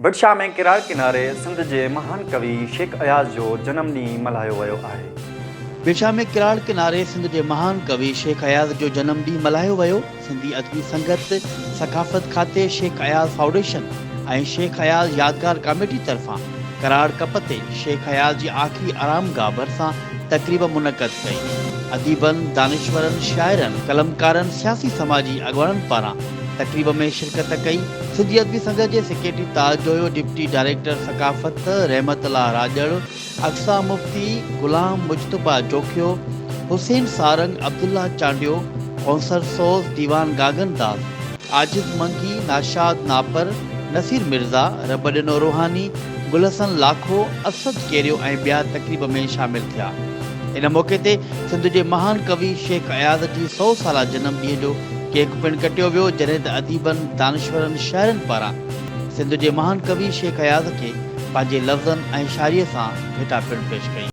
ڀٽ شاهه ۾ ڪراڙ ڪناري سنڌ جي مهان ڪوي شيخ اياز جو جنم ڏينهن ملهايو ويو آهي. ڀٽ شاهه ۾ ڪراڙ ڪناري سنڌ جي مهان ڪوي شيخ اياز جو جنم ڏينهن ملهايو ويو. سنڌي ادبي سنگت، ثقافت کاتي، شيخ اياز فائونڊيشن ۽ شيخ اياز يادگار ڪاميٽي طرفان ڪراڙ ڪپ تي شيخ اياز جي آخري آرامگاهه ڀرسان تقريب منعقد ڪئي. اديبن، دانشورن، شاعرن، قلمڪارن، سياسي سماجي اڳواڻن پاران تقريب ۾ شرڪت ڪئي. سنڌي ادبي سنگت جي secretary Taj Joyo, deputy director ثقافت رحمت الله راڄڙ، اقصيٰ مفتي، غلام مجتبيٰ جوکيو، حسين سارنگ، عبدالله چانڊيو، ڪونسر سوز، ديوان گاگن داس، عاجز منگي، ناشاد ناپر، نصير مرزا، ربڏنو روحاني، گل حسن لاکو، اسد ڪيريو ۽ ٻيا تقريب ۾ شامل ٿيا. ان موقعي تي سنڌ جي مهان ڪوي شيخ اياز جي سئو سالا جنم ڏينهن جو ڪيڪ پڻ ڪٽيو ويو، جڏهن ته اديبن، دانشورن، شاعرن پاران سنڌ جي مهان ڪوي شيخ اياز کي پنهنجي لفظن ۽ شاعريء سان ڀيٽا پڻ پيش ڪئي.